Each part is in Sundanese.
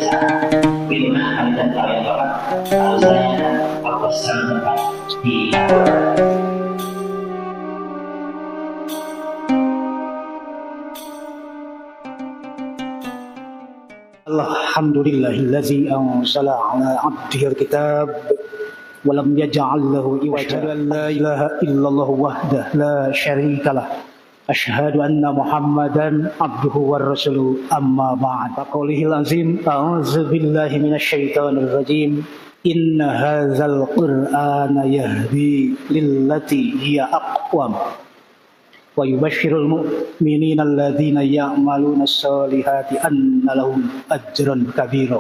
Biasa Lima dan kalian banget kalau saya pesan tempat di Alhamdulillahillazi anzala ala abdihi alkitab wa lam yaj'al lahu iwaja. Asyhadu an la ilaha illallah wahdah la syarikalah. Asyhadu anna Muhammadan abduhu war rasuluh, amma ba'd. Faqaulihil azim, a'udzu billahi minasyaitonir rajim. Inna hadzal qur'ana yahdi lillati hiya aqwam wa yubashshirul mu'minina alladzina ya'maluna sholihati anna lahum ajran kabira.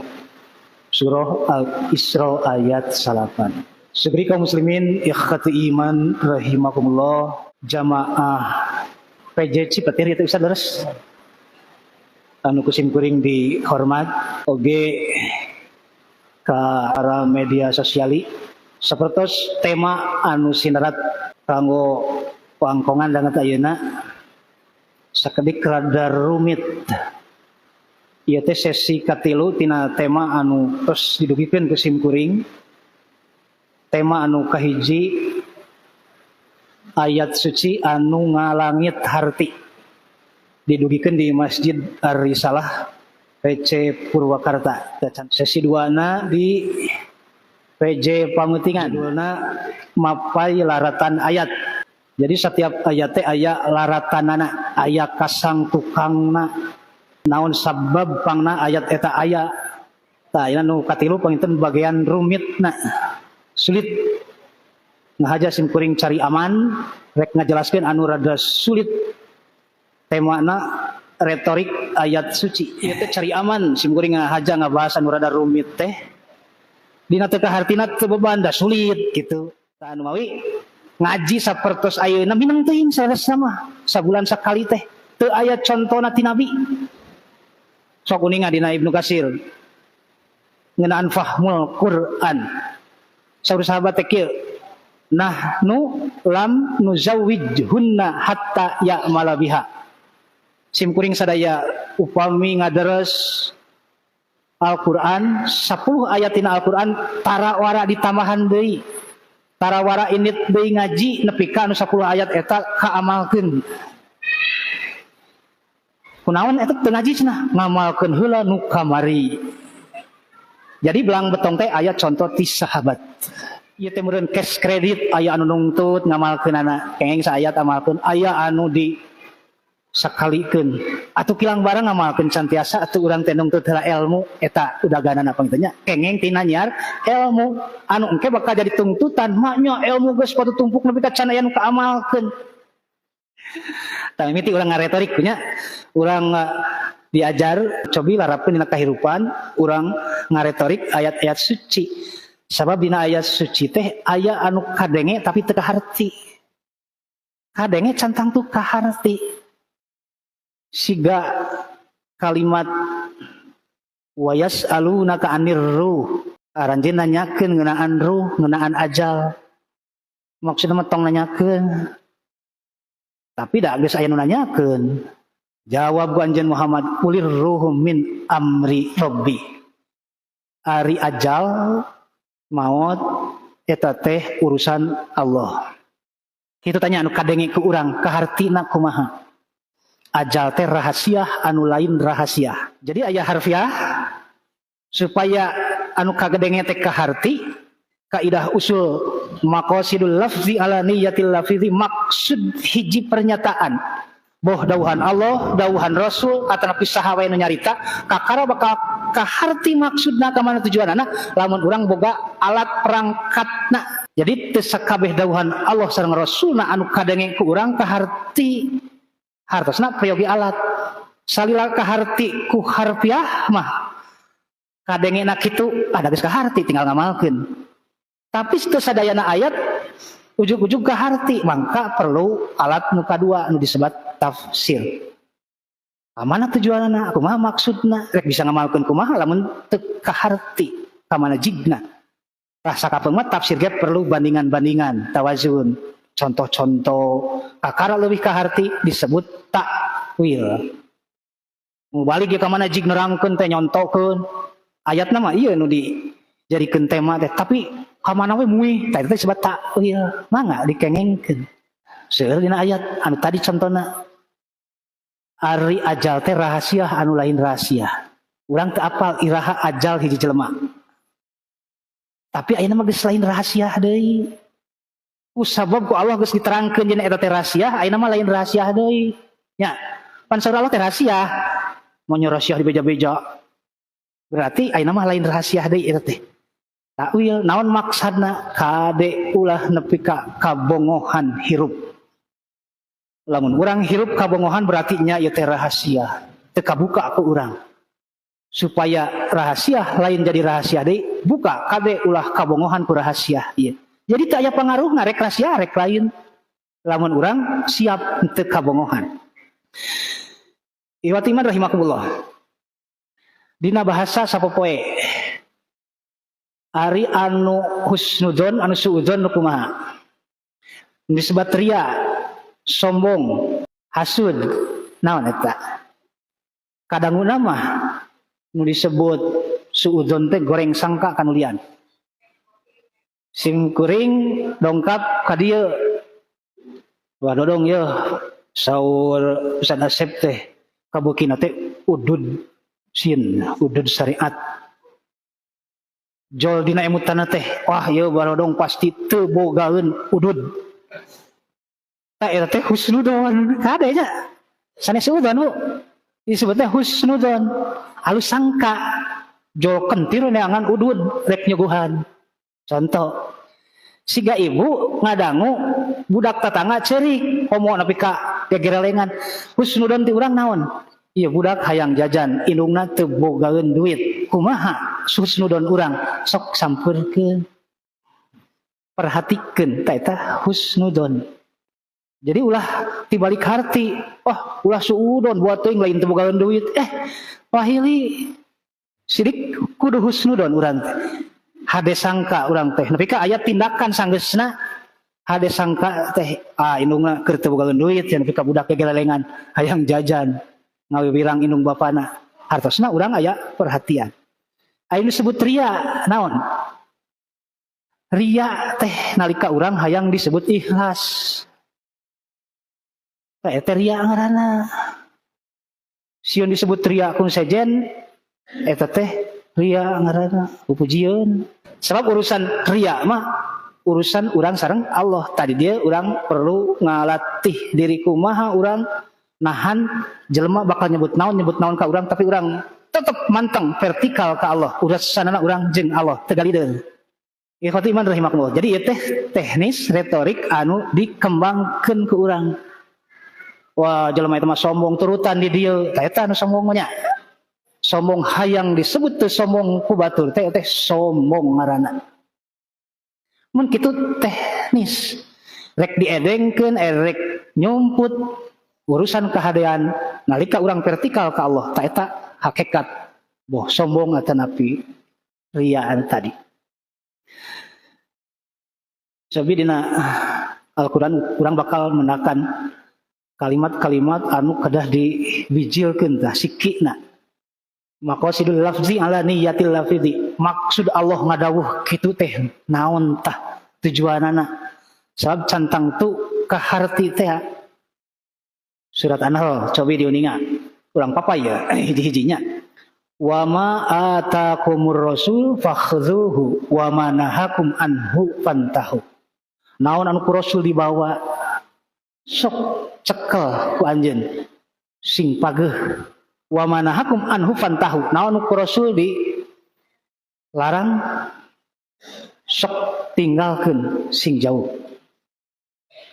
Surah Al-Isra ayat 8. Segeri kaum muslimin ikhwati iman rahimakumullah, jamaah PJ Cipetir itu Ustaz leres anu kusim kuring dihormat oge ka para media sosiali sapertos tema anu sinerat kanggo wangkongan danget ayeuna sakedik rada rumit. Ieu teh sesi katilu tina tema anu tos didugikeun ku sim kuring. Tema anu kahiji ayat suci anu ngalangit harti didugikeun di Masjid Ar-Risalah PC Purwakarta. Sesi 2-na di PJ Pamutingan, judulna mapai laratan ayat. Jadi setiap ayat teh aya laratanana, aya kasang tukangna, naon sabab pangna ayat eta aya. Tah aya nu katilu panginten bagian rumitna, sulit. Ngahaja sim kuring cari aman, rek ngajelaskeun anu rada sulit. Temana retorik ayat suci. Ieu teh cari aman, sim kuring ngahaja ngabahas anu rada rumit teh. Dina teu kahartina teu beban da sulit gitu. Tah anu mawi ngaji sapertos ayeuna mineng teuing saresna mah sabulan sakali teh teu aya contona ti nabi. Sok uninga dina Ibnu Katsir ngeunaan fahmul Quran. Saur sahabat teh kieu, nahnu lam nuzawwijhunna hatta ya'mala biha. Sim kuring sadaya upami ngaderes Al-Qur'an 10 ayat tina Al-Qur'an tarawara ditambahan deui. Tarawara init deui ngaji nepi ka anu 10 ayat eta kaamalkeun. Kunaon eta teu ngaji cenah ngamalkeun heula nu kamari. Jadi belang betong teh aya contoh ti sahabat. Ieu teh meureun cash kredit aya anu nungtut ngamalkeunana, kengeng saayat amalkeun, aya anu di sakalikeun. Atuh kilang barang ngamalkeun can tiasa atuh urang teh nungtut heula ilmu eta udaganana panginten nya. Kengeng tina nyiar ilmu anu engke bakal jadi tungtutan, maknya ilmu geus patu tumpuk nepi ka can aya nu kaamalkeun. Tah mimiti urang ngaretorik nya, urang diajar cobi larapkeun dina kahirupan, urang ngaretorik ayat-ayat suci. Sabab dina ayat suci teh aya anu kadenge tapi teu kaharti. Kadenge can tangtu kaharti. Siga kalimat wa yas'alunaka anir ruh. Aranjeun nanyakeun ngeunaan ruh, ngeunaan ajal. Maksudna mah tong nanyakeun. Tapi da geus aya nu nanyakeun. Jawab ku anjeun Muhammad, qulir ruhu min amri rabbi. Ari ajal maot eta teh urusan Allah. Kitu tanya anu kadenge ku urang, kahartina kumaha? Ajal teh rahasia anu lain rahasia. Jadi aya harfiah supaya anu kagedenge teh kaharti, kaidah usul maqasidul lafzi ala niyatil lafzi, maksud hiji pernyataan. Boh dauhan Allah, dauhan Rasul atanapi saha wae nu nyarita, kakara bakal kaharti maksudna ka mana tujuanana lamun urang boga alat perangkatna. Jadi teu sakabeh dauhan Allah sareng Rasulna anu kadenge ku urang kaharti. Hartosna peryogi alat. Salila kaharti ku harfiah mah kadengena kitu ada geus kaharti tinggal ngamalkeun. Tapi teu sadayana ayat ujug-ujug kaharti, mangka perlu alat nu kadua nu disebut tafsir. Kamana tujuanana, kumaha maksudna, rek bisa ngamalkeun kumaha lamun teu kaharti kamana jigna. Rasa kapeung mah tafsir ge perlu bandingan-bandingan, tawazun, contoh-contoh. Kakara leuwih kaharti disebut takwil. Mu balik ge ka mana jig nerangkeun teh nyontokeun. Ayatna mah ieu nu dijadikeun tema teh, tapi ka mana we muih tah eta disebut takwil. Mangga dikengengkeun. Seueur dina ayat anu tadi contona ari ajal teh rahasia anu lain rahasia. Urang teu apal iraha ajal hiji jelema. Tapi ayeuna mah geus lain rahasia deui. Ku sabab ku Allah geus diterangkeun dina eta teh rahasia, ayeuna mah lain rahasia deui. Nya, pan saur Allah teh rahasia. Monya rahasia dibeja-beja. Berarti ayeuna mah lain rahasia deui eta teh. Takwil naon maksadna kade ulah nepi ka kabongohan hirup. Lamun urang hirup kabongohan berarti nya ieu teh rahasia. Teu kabuka ku urang. Supaya rahasia lain jadi rahasia deui, buka kade ulah kabongohan ku rahasia ieu. Jadi teu aya pangaruhna rek rahasia rek lain. Lamun urang siap teu kabongohan. Iwat iman rahimakumullah. Dina bahasa sapopoe ari anu husnudon anu suudon nu kumaha? Disebut ria, sombong, hasud, naon eta? Kadanguna mah nu disebut suudon teh goreng sangka kanulian. Sim kuring dongkap ka dieu. Wah dodong ye saur Ustaz Asep teh kabukina teh udud sin, udud syariat. Jol dina emutana teh, wah ieu barodong pasti teu bogaeun udud. Tah eta teh husnudon, kade nya. Sanes suudon Bu. Disebutnya husnudon. Alus sangka jol kentir neangan udud rek nyuguhan. Contoh, siga ibu ngadangu budak tetangga ceurik komo nepi ka gegerelengan. Husnudon ti urang naon? Ieu budak hayang jajan, indungna teu bogaeun duit. Kumaha husnudon urang? Sok sampeurkeun. Perhatikeun ta eta husnudon. Jadi ulah tibalik harti, wah ulah suudon buat teuing lain teu bogaeun duit. Wahili sidik kudu husnudon urang teh. Hade sangka urang teh. Nepi ka aya tindakan sanggeusna hade sangka teh ah indungna keur teu bogaeun duit cenah nepi ka budak gelelengan hayang jajan ngawiwirang indung bapana. Hartosna urang aya perhatian. Aya nu disebut ria naon? Ria teh nalika urang hayang disebut ikhlas. Teh eta ria ngaranna. Sieun disebut ria kun sejen eta teh ria ngaranna, pupujieun. Sebab urusan ria mah urusan urang sareng Allah. Tadi dia urang perlu ngalatih diri kumaha urang nahan jelema bakal nyebut naon ka urang tapi urang tetep manteng vertikal ka Allah. Urusanana urang jeung Allah teu galideun. Ikhwati iman rahimakumullah. Jadi ieu teh teknis retorik anu dikembangkeun ku urang. Wah, jelema eta mah sombong turutan di dieu. Tah eta anu sombong mah nya. Sombong hayang disebut teu sombong ku batur teh teh sombong ngaranna. Mun kitu teknis rek diedengkeun rek nyumput urusan kahadean nalika urang vertikal ka Allah ta eta hakikat boh sombong atanapi riaan tadi. Sabi dina Al-Qur'an urang bakal menakan kalimat-kalimat anu kedah dibijilkeun tah sikina. Maqasidul lafzi ala niyatil lafzi. Maksud Allah ngadawuh kitu teh naon tah tujuanana. Sabab cantang tu kaharti teh. Surat An-Nahl cobi diuninga. Urang papay ya hiji-hijinya. Wa ma atakumur rasul fakhzuhu wa ma nahakum anhu fantahu. Naon anu ku rasul dibawa sok cekel ku anjeun sing pageuh. Wa ma nahakum anhu fantahu. Naon ku rasul dilarang sok tinggalkeun sing jauh.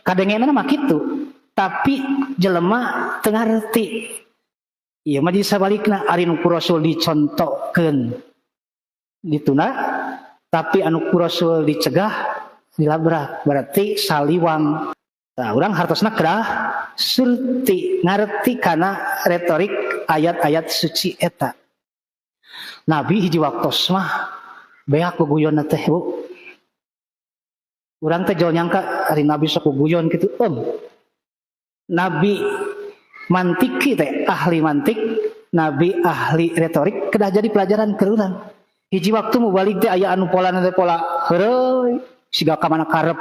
Kadengeunana mah kitu, tapi jelema teu ngarti. Ieu mah di sabalikna ari nu ku rasul dicontohkeun ditunda, tapi anu ku rasul dicegah dilabrak, berarti saliwang. Nah, urang hartosna kedah surti ngarti kana retorik ayat-ayat suci eta. Nabi hiji waktos mah beak guguyonna teh, Bu. Urang teh jauh nyangka ari Nabi sok guguyon kitu. Nabi mantiki teh ahli mantik, Nabi ahli retorik kedah jadi pelajaran ke urang. Hiji waktu mubalig teh aya anu polana teh pola heureuy siga ka mana karep.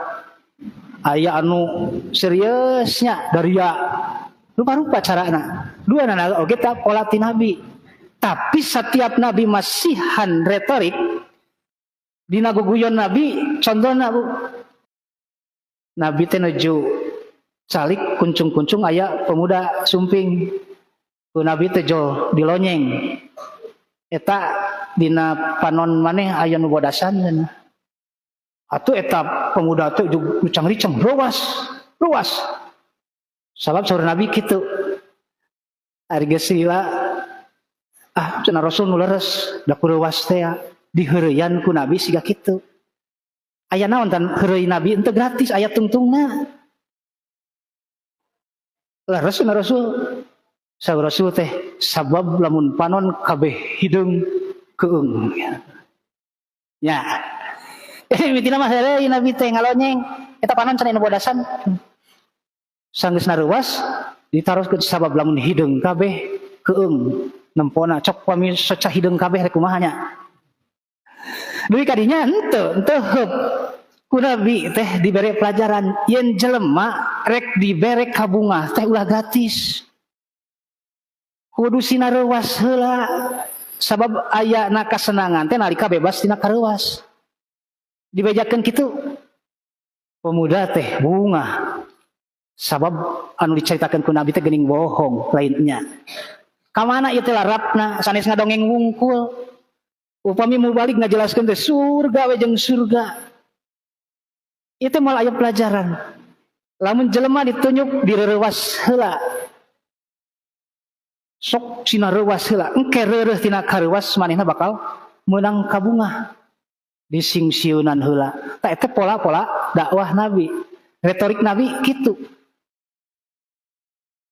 Aya anu seriusnya daria rupa-rupa carana. Dua nana oge ta pola ti nabi. Tapi setiap nabi masihan retorik dina guguyon nabi contohna Bu. Nabi teh nuju calik kuncung-kuncung aya pemuda sumping. Ku nabi teh jol dilonyeng. Eta dina panon maneh aya nu bodasan cenah. Atuh eta pemuda teh ricang-ricang ruas, ruas. Sabab saur nabi kitu. Ari geus lila ah cenah Rasul nu leres da ku reuwas teh diheureyan ku nabi siga kitu. Aya naon tan heureuy nabi henteu gratis aya tungtungna. Leres cenah Rasul. Saur Rasul teh sabab lamun panon kabeh hideung keung. Ya. Mitina mah heureuy nabi teh ngalonyeng eta panon cenah nu bodasan. Sanggeus nareuwas ditaroskeun sabab lamun hideung kabeh keung nempona cok pami soca hideung kabeh rek kumaha nya. Duwi kadinya henteu henteu heup. Ku nabi teh dibere pelajaran yen jelema rek dibere kabungah teh ulah gratis. Kudu sina reuwas heula sabab aya na kasenangan teh nalika bebas tina kareuwas. Dibejakeun kitu. Pemuda teh bunga sabab anu dicaritakeun ku nabi teh geuning bohong lainnya. Ka mana ieu teh larapna sanes ngadongeng wungkul. Upami mubalik ngajelaskeun teh surga we jeung surga. Ieu teh moal aya pelajaran. Lamun jelema ditunjuk direuwas heula. Sok sina reuwas heula, engke reureuh tina kareuwas manehna bakal meunang kabungah. Disingsieunan heula. Tah eta pola-pola dakwah nabi. Retorik nabi kitu.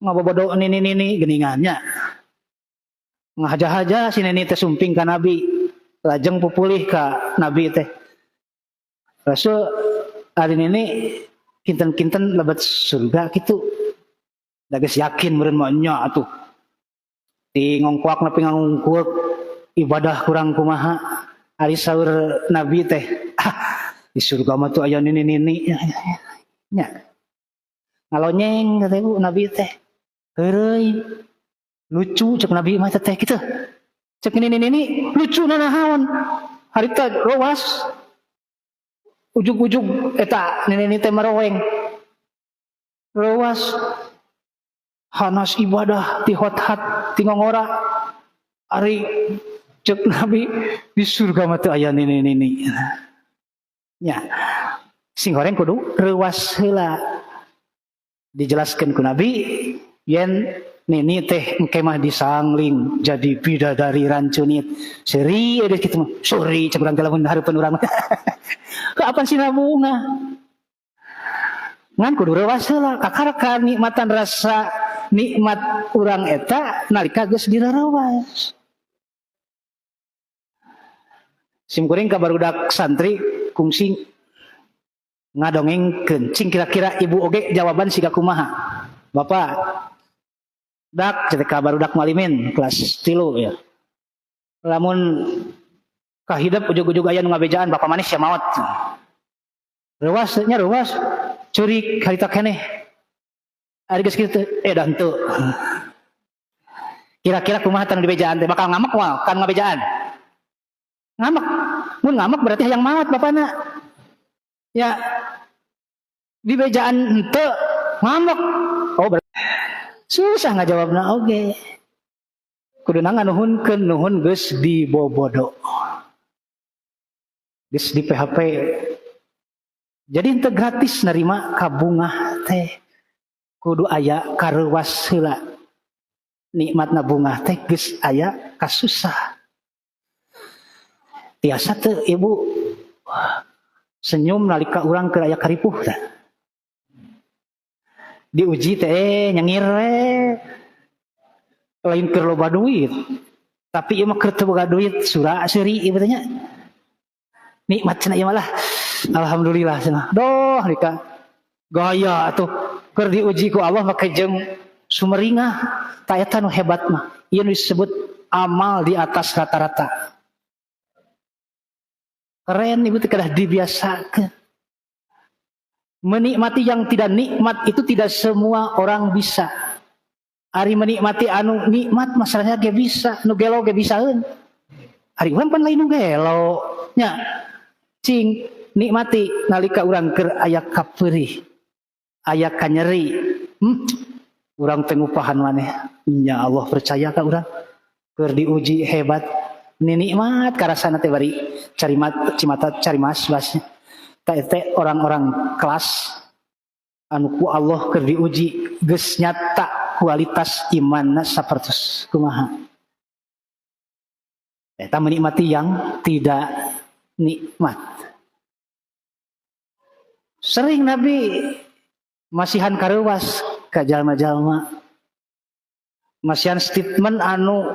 Ngabobodo nini-nini geuningannya. Ngahaja-haja si nini teh sumping ka nabi. Lajeng pupulih ka nabi teh. Rasul ari nini kinten-kinten lebet surga kitu. Da geus yakin meureun mah nya atuh. Di ngongkoak nepi ngangungkueuk ibadah kurang kumaha. Ari saur nabi teh, ah, di surga mah tuh aya nini-nini. Nya. Ngalonyeng kata ibu nabi teh. Heureuy. Lucu cek nabi mah teh kitu. Cek nini-nini lucu nanahaon. Harita rowas. Ujug-ujug eta nini-nini teh maroweng. Rowas. Hanas ibadah ti hot-hat ti ngongora. Ari cek nabi di surga mah teu aya nini-nini. Nya. Sing horeng kudu reuwas heula. Dijelaskeun ku nabi yen nini teh engke mah disangling jadi bidadari rancunit. Seri eueuh kitu mah. Sori cek urang teh lamun hareupeun urang mah. Kapan sina bunga? Ngan kudu reuwas heula kakara kanikmatan rasa nikmat urang eta nalika geus dirarewas. Sim kuring ka barudak santri kungsi ngadongengkeun cing kira-kira ibu oge jawaban siga kumaha. Bapak dak ketika barudak malimin kelas 3 ya. Lamun kahidep ujug-ujug aya nu ngabejaan bapak manis ya maot. Reuwas nya reuwas curi harita keneh. Ari geus kitu dah henteu. Kira-kira kumaha tanu dibejaan teh bakal ngamek moal kan ngabejaan. Ngamek. Mun ngamek berarti hayang maot bapana. Ya dibejaan henteu ngamek. Oh berarti susah ngajawabna oge. Kuduna nganuhunkeun nuhun geus dibobodo. Geus di PHP. Jadi henteu gratis nerima kabungah teh. Kudu aya kareuwas heula. Nikmatna bungah teh geus aya kasusah. Tiasa teu ibu senyum nalika urang keur aya karipuh teh. Diuji teh nyengir we. Lain keur loba duit. Tapi ieu mah keur teu boga duit sura seuri ieu teh nya. Nikmat cenah ieu mah lah. Alhamdulillah cenah. Doh nalika gaya atuh keur diuji ku Allah make jeung sumeringah. Ta eta nu hebat mah. Ieu nu disebut amal di atas rata-rata. Keren ibu teh kedah dibiasakeun. Menikmati yang tidak nikmat itu tidak semua orang bisa. Ari menikmati anu nikmat masalahnya ge bisa, nu gelo ge bisaeun. Ari urang pan lain nu gelo nya. Cing nikmati nalika urang keur aya kapeurih, aya kanyeri. Urang teh ngupahan maneh. Nya Allah percaya ka urang. Keur diuji hebat. Ni nikmat karasana teh bari cari mat, cimata cari mas basnya. Teh orang-orang kelas anu ku Allah keur diuji geus nyata kualitas imanna sapertos kumaha. Eta menikmati yang tidak nikmat. Sering Nabi masihan kareuwas ka jalma-jalma. Masihan statement anu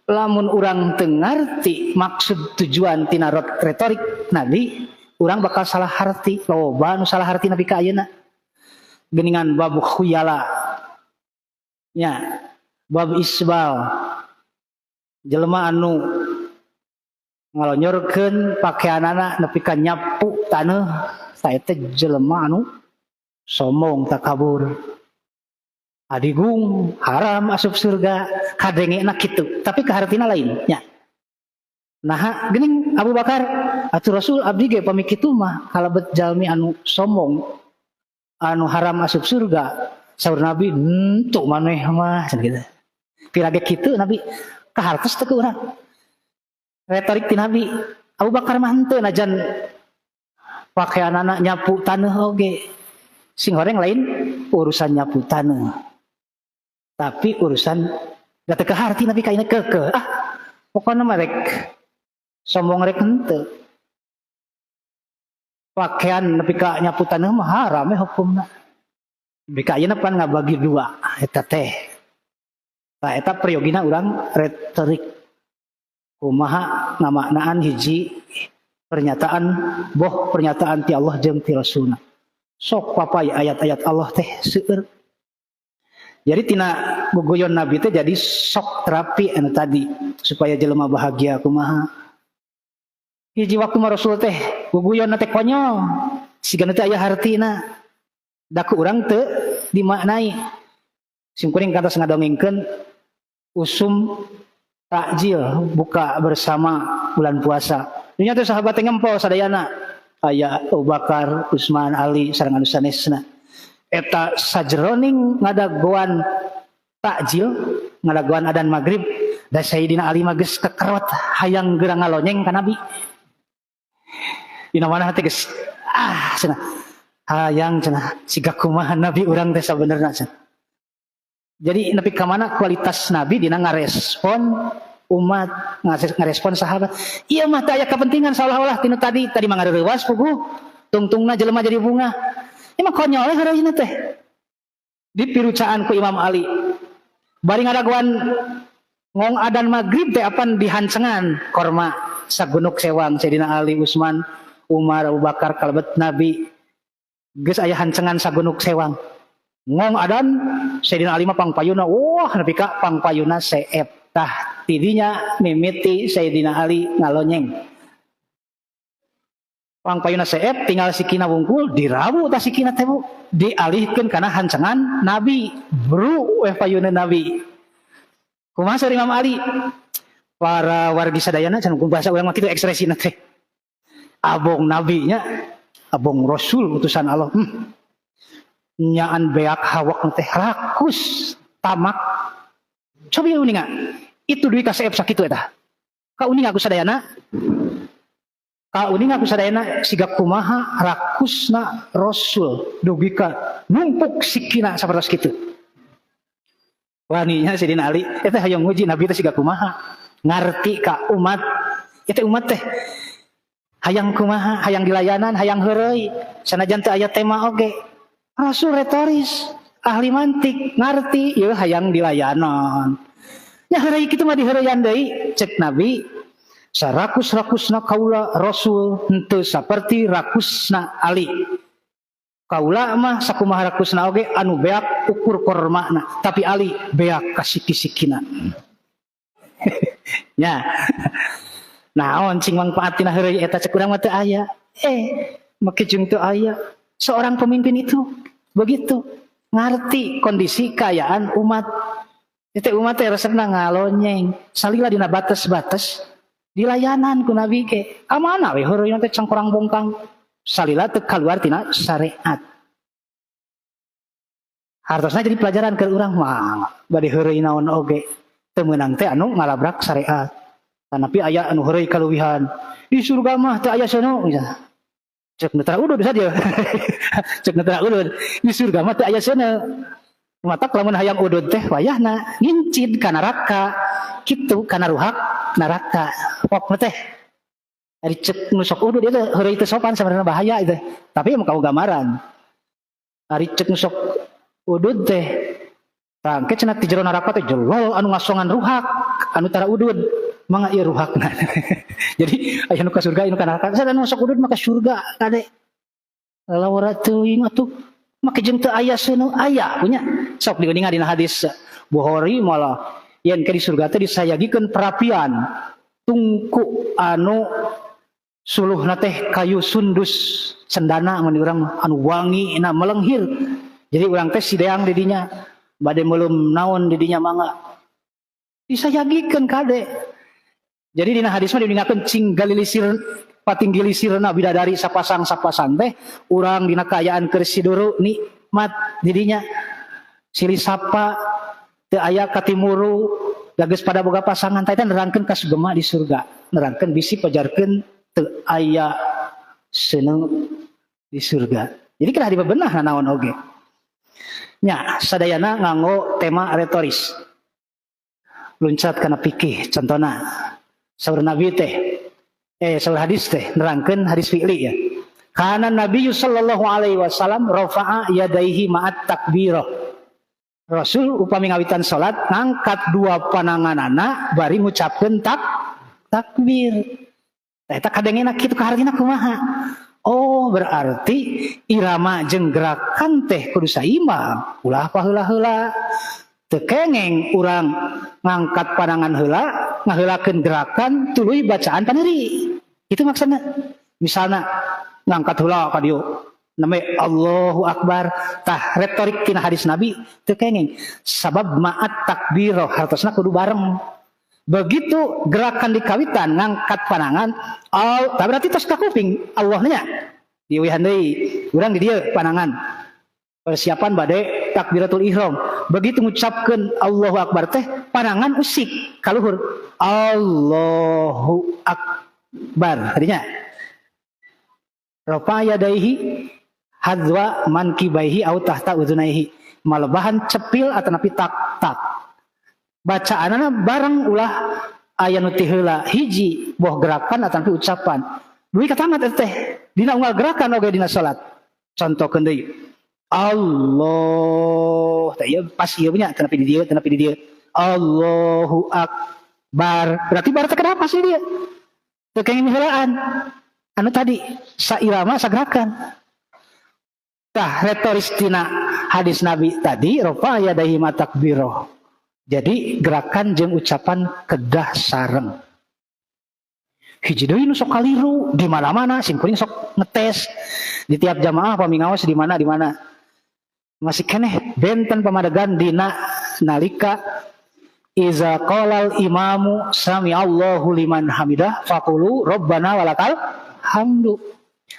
lamun urang teu ngarti maksud tujuan tina retorik Nabi, urang bakal salah harti. Loba nu salah harti Nabi ka ayeuna. Geuningan bab khuyala. Nya, bab isbal. Jelema anu ngalonyorkeun pakeanana nepi ka nyapu taneuh, sae teh jelema anu sombong takabur. Adigung haram asup surga, kadengena kitu, tapi kahartina lain nya. Nah, geuning Abu Bakar atuh Rasul abdi ge pami kitu mah kalebet jalmi anu sombong anu haram asup surga. Saur Nabi henteu maneh mah cenah kitu. Pirage kitu Nabi kahartos teu ku urang. Retorik ti Nabi Abu Bakar mah henteu najan pakaianana nyapu taneuh oge. Sing horeng lain urusan nyapu taneuh. Tapi urusan da teu kaharti Nabi ka ieu keukeuh. Ah, pokona mah rek sombong rek henteu. Pakaian nepi ka nyapu taneuh mah haram we hukumna. Nepi ka ayeuna pan ngabagi dua eta teh. Tah eta priyogina urang retorik. Kumaha ngamaknaan hiji pernyataan boh pernyataan ti Allah jeung ti Rasulna. Sok papai ayat-ayat Allah teh seueur. Jadi tina guguyon Nabi teh jadi sok terapi anu tadi supaya jelema bahagia kumaha. Hiji waktu mah Rasul teh guguyon teh konyol, sigana teh aya hartina. Da ku urang teu dimaknai. Simkuring kantos ngadongengkeun usum takjil buka bersama bulan puasa. Dunya teh sahabat teh ngempol sadayana. Aya Abu Bakar, Utsman, Ali sareng anu sanesna. Eta sajeroning ngadagoan takjil, ngadagoan adan maghrib, da Sayyidina Ali mah geus kekerot hayang geura ngalonyeng ka Nabi. Dina mana hati geus ah cenah hayang cenah siga kumaha Nabi urang teh sabenerna cenah. Jadi nepi ka mana kualitas Nabi dina ngarespon umat, ngarespon sahabat. Ieu mah teu aya kepentingan seolah-olah tinu tadi, tadi mah ngareurewas puguh, tungtungna jelema jadi bunga. Ieu mah konyol we hareureuna teh. Dipirucaan ku Imam Ali. Bari ngadagoan ngong adan maghrib teh apan dihancengan korma sagunuk sewang Sayyidina Ali, Utsman, Umar, Abu Bakar kalebet Nabi. Geus aya hancengan sagunuk sewang. Ngong adan Sayyidina Ali mah pangpayuna, wah nepi ka pangpayuna seep. Tah tidinya mimiti Sayyidina Ali ngalonyeng. Pangpayuna seep tinggal sikina wungkul dirawu tah sikina teh bu, dialihkeun kana hancengan Nabi. Bru weh payuna Nabi. Kumaha saur Imam Ali? Para wargi sadayana cenah bahasa urang mah kitu ekspresina teh. Abong Nabi nya, abong Rasul utusan Allah. Nyaan beak hawak teh rakus tamak. Coba ieu uninga. Itu duit ka seep sakitu eta. Ka uninga ku sadayana. Ka uninga ku sadayana siga kumaha rakusna Rasul dugi ka numpuk sikina sapertos kitu. Waninya Sayyidina Ali eta hayang nguji Nabi teh siga kumaha. Ngarti ka umat. Eta umat teh hayang kumaha, hayang dilayanan, hayang heureuy. Sanajan teu aya tema oge. Rasul retoris, ahli mantik, ngarti ieu hayang dilayanan. Nya heureuy kitu mah diheureuyan deui cek Nabi. Sarakus-rakusna kaula Rasul henteu saperti rakusna Ali. Kaula mah sakumaha rakusna oge anu beak ukur kormana, tapi Ali beak kasiki-sikina. Nya. Naon cing mangpaat tina heureuy eta, cek urang mah teu aya. Eh, make jeung teu aya. Seorang pemimpin itu begitu ngarti kondisi kaayaan umat. Itu umat teh resepna ngalonyeng. Salila dina batas-batas dilayanan ku Nabi ge. Amanah we heureuy teh cangkorang bongkang. Salila teu kaluar tina syariat. Hartosna jadi pelajaran ke urang mah bade heureuy naon oge teu meunang teh anu ngalabrak syariat. Tapi aya anu heureuy kaluwihan. Di surga mah teu aya seuneu misalnya. Cek nu tara udud bisa dia. Cek nu tara udud. Di surga mah teu aya seuneu. Matak lamun hayang udud teh wayahna ngincid ka neraka. Kitu kana ruhak neraka. Pokna teh ari cek nu sok udud ieu teh heureuy teu sopan sebenarnya, bahaya itu. Tapi emang kau gambaran. Ari cek nu sok udud teh tangke cenah ti jero neraka teh jelol anu ngasongan ruhak anu tara udud, mangga ieu ruhakna. Jadi aya nu ka surga, anu ka neraka. Sada nu sok udud mah ka surga kade. Lawara teuing atuh make jeung teu aya seuneu, aya punya. Sok diuninga dina hadis Bukhari, malah yen ke di surga teh disayagikeun perapian tungku anu suluhna teh kayu sundus, cendana mun urang, anu wangi na melenghir. Jadi urang teh sideang di dinya, bade meuleum naon di dinya mangga. Disayagikeun kade. Jadi dina hadis mah diuningakeun cing galilisir patinggilisirna bidadari sapasang-sapasang teh urang dina kaayaan keur siduru nikmat didinya, silih sapa, teu aya katimuru, geus pada boga pasangan. Teh nerangkeun kasugema di surga, nerangkeun bisi pajarkeun teu aya seuneu di surga. Jadi kira dibebenah naon oge nya, sadayana nganggo tema retoris. Luncat kana fikih, contohna saur Nabi teh, eh, saur hadis teh nerangkeun hadis fi'li ya. Kana Nabi sallallahu alaihi wasallam rafa'a yadaihi ma'at takbirah. Rasul upami ngawitan salat ngangkat dua pananganana bari ngucapkeun takbir. Eta kadengena kitu, kahartina kumaha? Oh, berarti irama jeung gerakan teh kudu saimbang, ulah paheula-heula. Teu kengeng urang ngangkat panangan heula, ngaheulakeun gerakan, tuluy bacaan pandeuri. Itu maksudnya. Misalnya ngangkat heula ka dieu namanya Allahu Akbar, tah retorik tina hadis Nabi teu kengeng, sabab ma'at takbir hartosna kudu bareng. Begitu gerakan di kawitan ngangkat panangan al, tah berarti tos kakuping Allahnya diuihan deui urang di dieu panangan persiapan bade takbiratul ihram. Begitu ngucapkeun Allahu Akbar teh panangan usik kaluhur, Allahu Akbar. Artinya rafa yadaihi hadzwa mankibaihi au tahta udhunaihi, malebahan cepil atau napi tak tak. Bacaanana bareng, ulah aya nu ti heula hiji, boh gerakan atau napi ucapan, duwi katamat teh dina unggal gerakan oge dina salat. Contohkeun deui, Allah teh ieu pas ieu nya, tenapi di dieu, tenapi di dieu, Allahu Akbar, berarti bar teh kenapa sih dia teu kenging heulaan anu tadi sairama sagerakan. Tah retoris tina hadis Nabi tadi rafa yadaihi takbiroh. Jadi gerakan jeung ucapan kedah sareng. Hiji deui nu sok kaliru di mana-mana, sim kuring sok ngetes di tiap jamaah pami ngaos di mana di mana. Masih keneh benten pamadegan dina nalika iza qalal imamu sami Allahu liman hamidah faqulu rabbana walakal hamdu.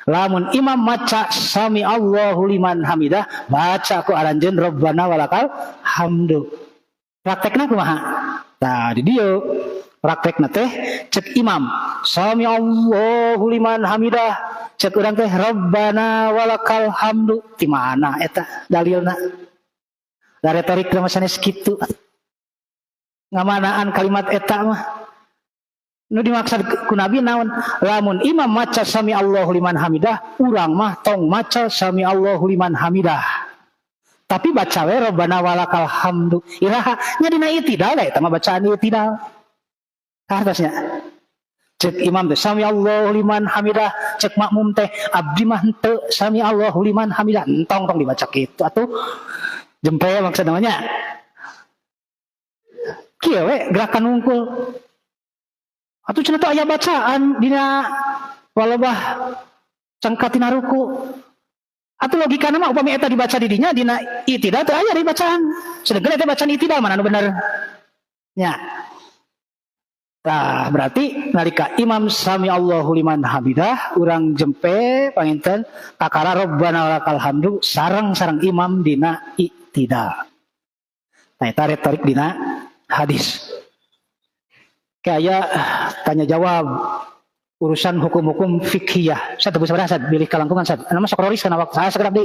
Lamun imam maca sami Allahu liman hamidah, baca ku aranjeun rabbana walakal hamdu. Praktekna kumaha? Tah di dieu praktekna teh cek imam sami Allahu liman hamidah, cek urang teh rabbana walakal hamdu. Di mana eta dalilna? Da retorik mah sanes kitu ngamanaan kalimat eta mah. Nu dimaksud ku Nabi naon? Lamun imam maca sami Allahu liman hamidah, urang mah tong maca sami Allahu liman hamidah, tapi baca we rabbana walakal hamdu. Iraha nya? Dina itidal eta mah, bacaan itidal. Hartosnya cek imam teh sami Allahu liman hamidah, cek makmum teh abdi mah henteu sami Allahu liman hamidah. Entong, tong dibaca kitu atuh, jempe maksud namanya. Kieu we gerakan wungkul. Atuh cenah teh aya bacaan dina walabah cengkat tina ruku. Atuh logikana mah upami eta dibaca di dinya dina i'tidal teu aya di bacaan. Sedengkeun eta bacaan i'tidal mana anu bener? Nya. Tah berarti nalika imam sami Allahu liman hamidah urang jempe panginten kakara rabbana lakal hamdu sareng-sareng imam dina i'tidal. Nah eta retorik dina hadis. Kayak tanya jawab urusan hukum-hukum fikhiyah. Saya tebus sabaraha sad bilih kalangkungan sad. Anu mah sok roris kana waktu saya segera di.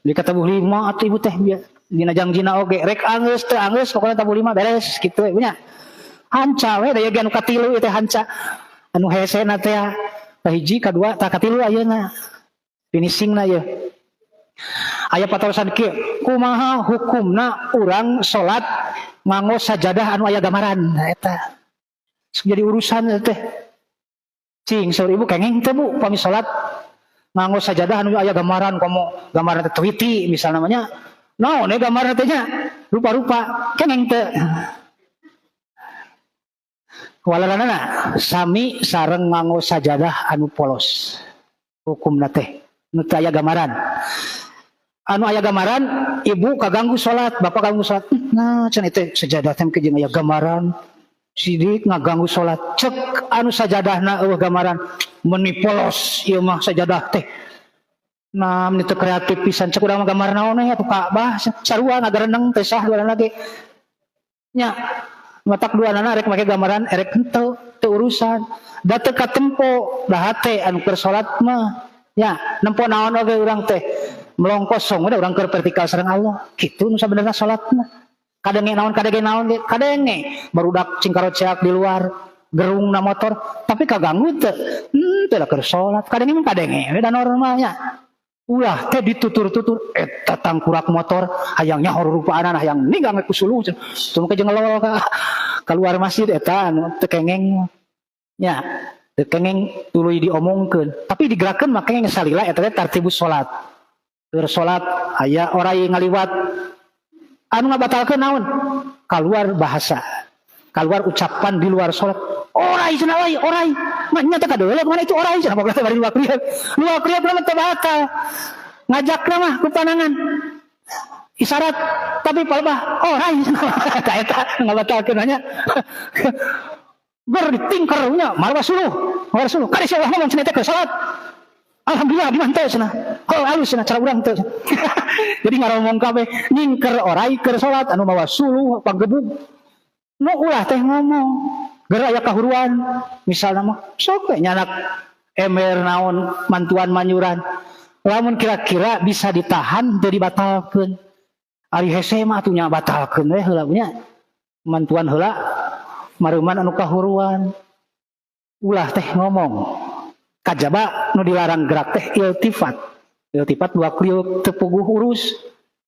Beli tabuh lima atuh ibu teh dina jangjina oge rek anggeus teu anggeus pokona tabuh lima beres kitu we nya. Hanca we da anu katilu teh hanca. Anu hesena teh kahiji kadua tah katilu ayeuna. Finishingna ye. Aya patarosan kieu, kumaha hukumna urang salat nganggo sajadah anu aya gambaran eta. Jadi urusan teh. Cing saur ibu kengeng teh bu pami salat nganggo sajadah anu aya gambaran komo gambaran teh twiti misal namanya. Naon we gambaran teh nya rupa-rupa kengeng teh. Walaranana sami sareng nganggo sajadah anu polos. Hukumna teh nu teu aya gambaran. Anu aya gambaran ibu kaganggu salat, bapak ganggu salat. Nah cenah teh sajadah teh jeung aya gambaran. Sidik ngaganggu salat. Cek anu sajadahna eueuh gambaran meni polos ieu mah sajadah teh. Nah, meni teu kreatif pisan cek urang mah gambar naon we atuh Ka'bah sarua ngagareneng teh sah duana ge. Nya matak duanana rek make gambaran erek henteu teu urusan. Da teu katempo da hate anu keur salat mah. Nya nempo naon oge urang teh melong kosong udah urang keur vertikal sareng Allah. Kitu nu sabenerna salat mah. Kadenge naon kadenge naon ge kadenge barudak cingkaroceak di luar gerung na motor tapi kaganggu teu teu lah keur salat kadenge mah kadenge we da normalnya ulah teh ditutur-tutur eta tangkurak motor hayang nyaho rupaanana hayang ninggang ku suluh teu jeung ngelol ka keluar masjid eta anu teu kengeng nya teu kengeng tuluy diomongkeun tapi digerakkeun mah kengeng salila eta teh tartibus salat keur salat aya oray ngaliwat anu ngabatalkeun naon keluar bahasa keluar ucapan di luar salat orai cenah we orai mah nya teh kadeuleuh mana itu orai cenah pokona teh bari luak lieu luak lieu mah teu batal ngajakna mah ku panangan isyarat tapi palebah orai cenah eta eta ngabatalkeun nya ber ditingker nya marwa suluh marwa suluh kade sia ngomong cenah teh keur salat alhamdulillah di mana teh cenah oh alus cenah cara urang teh jadi ngaromong kabeh nyingker orai keur salat anu mawa suluh panggebug nu ulah teh ngomong geura aya kahuruan misalna mah sok we nyanak ember naon mantuan manyuran lamun kira-kira bisa ditahan teu dibatalkeun ari hese mah atuh nya batalkeun we heula nya mantuan heula mareuman anu kahuruan ulah teh ngomong kajaba nu dilarang gerak teh iltifat iltifat dua kliuk teu puguh urus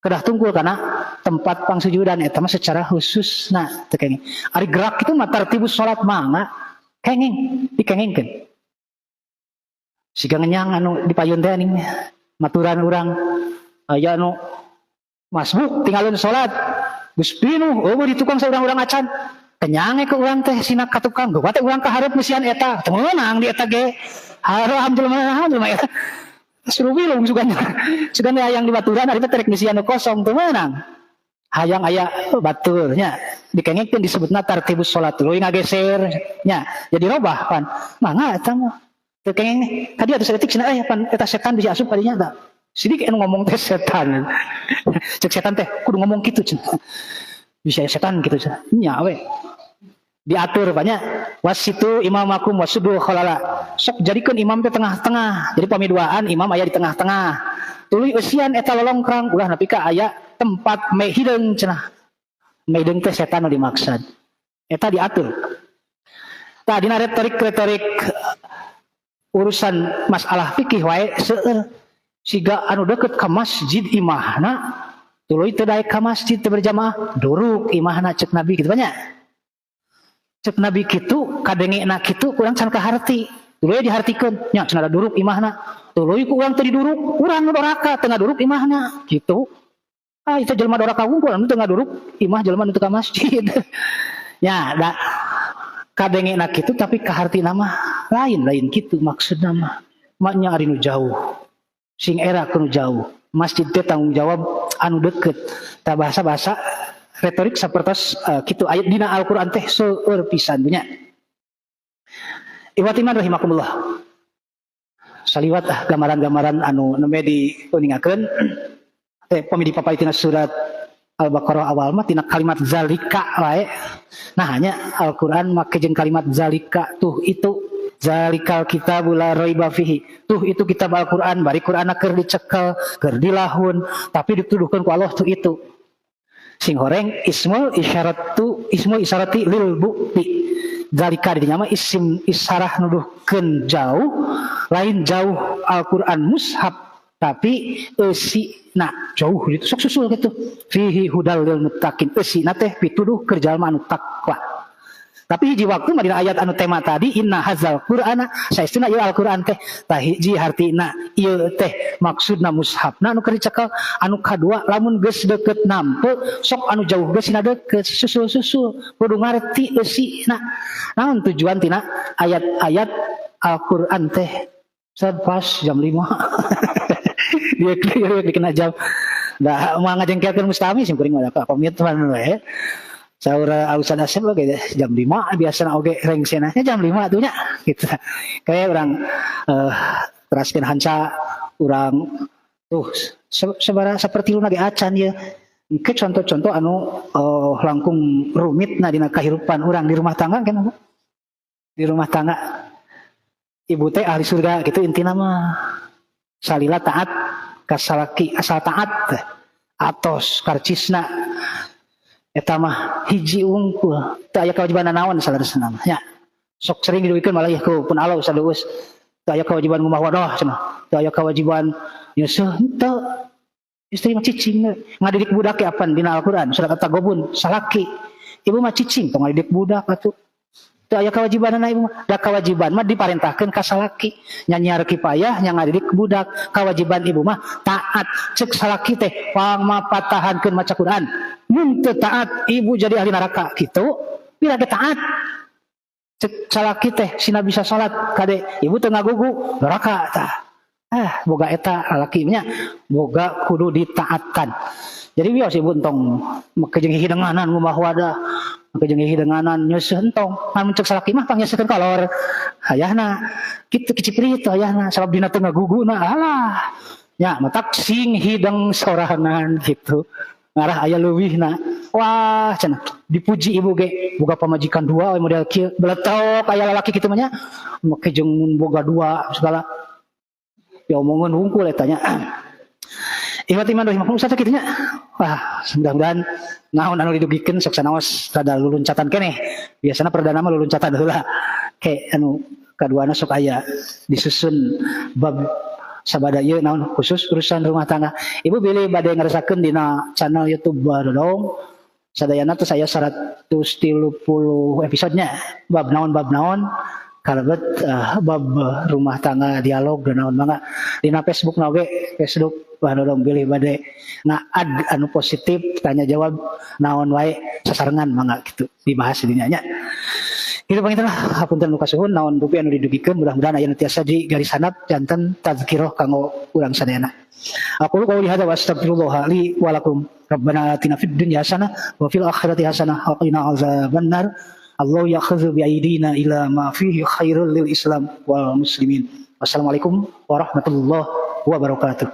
kedah tungkul karena tempat pangsujudan eta mah secara khusus nah teu kenging ari gerak itu mah tartibus salat mangga kenging dikengingkeun siga ngenyang anu dipayun teh ning maturan urang aya anu masbuk tinggalun salat geus pinuh eueuh di tukang saurang-urang acan kenyang ke urang teh sina ka tukang geus teh urang ka hareup mesian eta teu meunang di eta ge alhamdulillah alhamdulillah eta suruh bilung sugan sugan hayang di baturan ari teh rek mesian nu kosong teu meunang hayang aya batur nya dikengengkeun disebutna tartibus salat leuwih ngageser nya jadi robah pan mangga eta mah teu kengeng tadi atuh saeutik cenah pan eta setan bisa asup kadinya da sidik anu ngomong teh setan cek setan teh kudu ngomong kitu cenah bisa setan kitu cenah nya we diatur banyak wasitu imamakum wasudu khalala sok jadikeun imam teh tengah-tengah jadi pamiduaan imam aya di tengah-tengah tuluy eusian eta lolongkrang ulah nepi ka aya tempat me hideung cenah me hideung teh setan nu dimaksad eta diatur tah dina retorik-retorik urusan masalah fikih wae seueur siga anu deket ka masjid imahna tuluy teu daek ka masjid teu berjamaah duruk imahna cek Nabi kitu banyak cek Nabi kitu kadengena kitu kurang can kaharti tuluy dihartikeun nya cenah duruk imahna tuluy ku urang teu diduruk urang nu doraka teu ngaduruk imahna kitu ah itu jelema doraka wungkul anu teu ngaduruk imah jelema nu teu ka masjid nya da Kadengena kitu, tapi kahartina mah lain, lain kitu maksudna mah. Maknya ari nu jauh. Sing era ku nu jauh. Masjid teh tanggung jawab anu deket. Tah, bahasa-bahasa retorik sapertos kitu ayat dina Al-Qur'an teh seueur pisan nya. Ikhwat iman rahimakumullah. Saliwat ah gambaran-gambaran anu nembe diuningakeun teh pami dipapay tina surat Al-Baqarah awal mah tina kalimat zalika wae. Nah, hanya Al-Qur'an make jeung kalimat zalika, tuh itu, zalikal kitabul la raiba fihi. Tuh itu kitab Al-Qur'an, bari Qur'an keur dicekel, keur dilahun, tapi dituduhkeun ku Allah tuh itu. Sing horeng ismul isyaratu, ismul isyarati lil bu'di. Zalika di mah isim isyarah nuduhkeun jauh, lain jauh Al-Qur'an mushaf, tapi eusina jauh gitu, sok susul gitu. Fihi hudal lil muttaqin, eusina teh pituduh keur jalma anu takwa. Tapi hiji waktu mah dina ayat anu tema tadi, inna hadzal qur'ana, saestuna ieu Al-Qur'an teh. Tah, hiji hartina ieu teh maksudna mushafna anu keur dicekel, anu kadua lamun geus deukeut nampe, sok anu jauh geus sina deukeut, susul-susul kudu ngarti eusina naon tujuan tina ayat-ayat Al-Qur'an teh. Saya pas jam 5 dia dia dikena jam. Dah mau ngajengkelkeun mustami sim kuring mah komitmen we. Saur Ustaz Asep oge jam 5 biasana oge rengsena jam 5 tuh nya gitu. Kayak orang teraskeun hanca urang tuh sabara seperti lu ge acan ya. Engke contoh-contoh anu langkung rumit na dina kahirupan urang di rumah tangga kan, di rumah tangga ibu teh ahli surga gitu intina mah, salila taat ka salaki, asal taat teh atos karcisna eta mah hiji wungkul, teu aya kewajiban naon saleresna mah nya. Sok sering didugikeun malah ku pun Allah Ustaz Uus, teu aya kewajiban ngumah wadah cenah, teu aya kewajiban nyeuseut henteu, istri mah cicing ngadidik budak ge. Apan dina Al-Qur'an surat At-Taghabun salaki ibu mah cicing tong ngadidik budak atuh, teu aya kewajiban ibu mah. Da kewajiban mah diparentahkeun ka salaki, nyanyiar kipayah nya ngadidik budak, kewajiban ibu mah taat. Cek salaki teh pangmapatahankeun maca Quran, mun teu taat ibu jadi ahli neraka kitu. Bila ge taat, cek salaki teh sina bisa salat kade ibu teu ngagugu neraka. Tah, ah boga eta lalaki nya boga kudu ditaatkan. Jadi wios ibu entong make jeung hidanganan ngumah wadah, make jeung hidanganan nyeuseut entong. Mun cek salaki mah pangnyeuseukeun kolor ayahna kitu, kicipri itu ayahna sabab dina teu ngaguguna. Alah nya, matak sing hidang sorangan gitu ngarah aya leuwihna. Wah cenah dipuji ibu ge boga pamajikan dua model kieu, beletok aya lalaki kitu mah nya, make jeung mun boga dua segala ya omongan wungkul eta nya. Ikhwat iman rahimakumullah, Ustaz kitu nya. Wah, mudah-mudahan naon anu didugikeun sok sanaos rada luluncatan keneh. Biasana perdana mah luluncatan heula. Ke anu kaduana sok aya disusun bab sabada ieu naon khusus urusan rumah tangga. Ibu bilih bade ngerasakeun dina channel YouTube Badodong sadayana tuh saya 130 episodenya, bab naon kalebet bab rumah tangga, dialog dan naon. Mangga dina Facebook na oge, Facebook Badodong, bilih bade nga-add anu positif, tanya jawab naon wae sasarengan, mangga gitu dibahas di nya gitu. Panginten lah, hapunten nu kasuhun naon rupi anu didugikeun, mudah-mudahan aya nu tiasa di garis handap janten tazkirah kanggo urang sadayana. Aqulu qouli hadza wa astaghfirullah li wa lakum. Rabbana atina fid dunya hasanah wa fil akhirati hasanah wa qina azabannar. Allah ya'khudhu bi aidina ila ma fihi khairul lil Islam wal muslimin. Wassalamualaikum warahmatullahi wabarakatuh.